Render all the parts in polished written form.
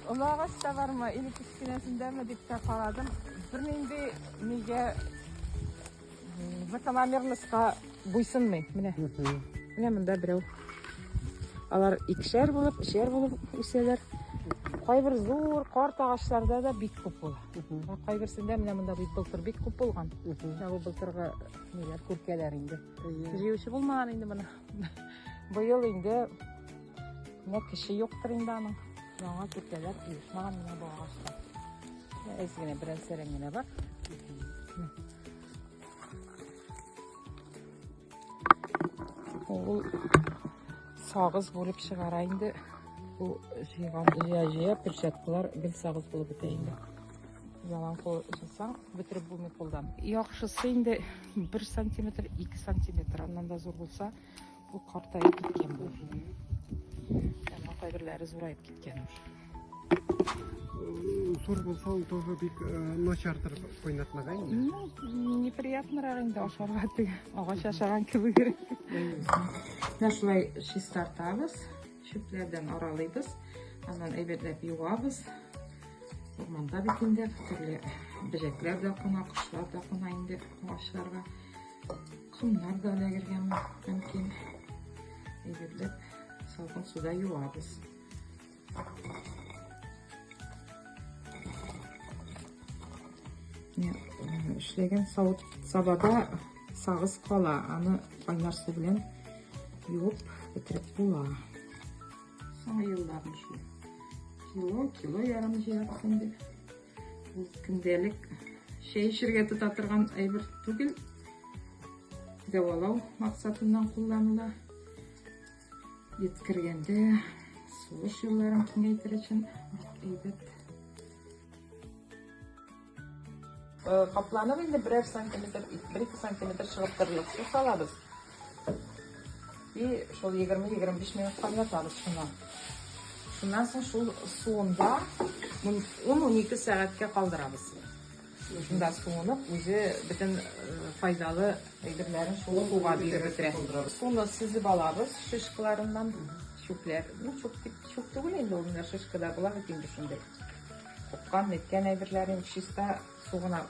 Олы агачта бармы или кечкенәсендәме дип тә карадым. Бернинди нигә закономерностька буйсынмый. Менә. Менә монда берәү. Алар икешәр булып, өчәр булып үсәләр. Кайбер зур карт агачларда да бик күп була. Кайберсендә менә монда бит былтыр бик күп булган. Менә бу былтыргы ниләр, күркәләр инде. Җыючы булмаган инде моны. Быел инде менә кеше юктыр инде аның. Яңа күркәләр оешмаган менә бу агачта. Әз генә берәр сәрән генә бар. Ул сагыз бүлеп чыгара инде. Бу җыйган җыя-җыя перчаткалар гел сагыз булып бетә инде. Ялан кул җыйсаң, бетереп булмый кулдан. Яхшысы инде 1 сантиметр, 2 сантиметр, аннан да зур булса, бу картаеп киткән бу. Әмма кайберләре зураеп киткән уже. Зур булса, ул тоже бик начардыр кайнатмага инде. Ну, неприятнырак инде ашарга теге агач ашаган кебек. Менә шулай чистартабыз. Чүпләрдән аралыйбыз. Аннан әйбәтләп юабыз. Урманда бит инде төрле бөҗәкләр дә куна, кошлар да куна инде агачларга. Комнар да эләгергә мөмкин. Әйбәтләп салкын суда юабыз. Эшләгән савыт сабада сагыз кала. Аны кайнар су белән юып бетереп була. Соңгы елларны шул. Кило, кило ярым җыябыз инде. Ул көндәлек чәй эчәргә тота торган әйбер түгел. Дәвалау максатыннан кулланыла. Йөткергәндә сулыш юлларын киңәйтер өчен бик әйбәт. Капланып инде берәр сантиметр, бер-ике сантиметр чыгып торырлык су салабыз. И шул 20-25 минут кайнатабыз шуны. Шуннан соң шул суында 10-12 сәгатькә калдырабыз. Шунда суынып, үзе бөтен файдалы әйберләрен шул суга биреп бетерә. Суны сөзеп алабыз шишкаларыннан, чүпләр. Ну, чүп дип, чүп түгел инде ул, менә шишкада була бит инде шундый. Купкан, ниткән әйберләрен чиста су гына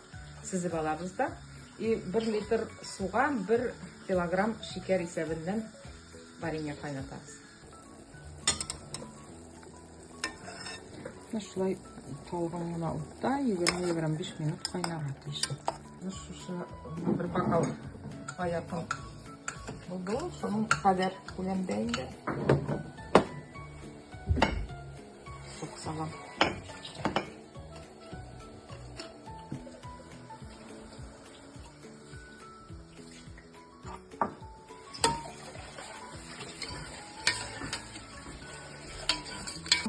сөзеп алабыз да. И 1 литр суга 1 килограмм шикәр исәбеннән варенье кайнатабыз. Менә шулай талгын гына утта 20-25 минут кайнарга тиеш. Менә шушы бер бокал якын булды ул, шуның кадәр күләмдә инде. Сок салам.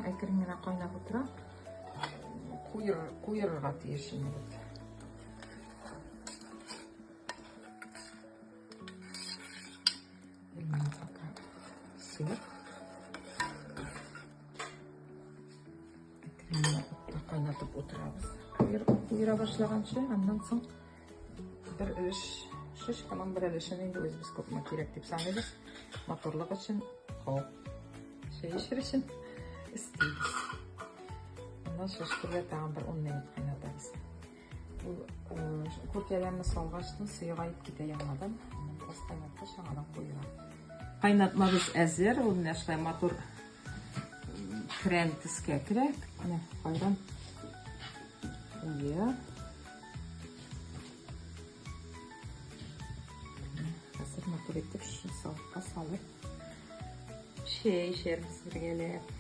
Әкрен генә кайнап утыра. Куерырга тиеш инде. Сыек. Әкрен генә утта кайнатып утырабыз. Куера башлаганчы, аннан соң бер өлеш шишканың бер өлешен инде үзебез күпме кирәк дип саныйбыз. Матурлык өчен, хоп, чәй эчер өчен өстибез. Аннан шишкәгә тагын бер 10 минут кайнатабыз. Ул күркәләрне салгачтын сыегаеп китә яңадан. Аннан бераз кайнаткач яңадан куела. Кайнатмабыз әзер. Ул менә шулай матур крем төскә керә. Менә кайран уе. Хәзер матур итеп шушы савытка салып чәй эчәрбез бергәләп.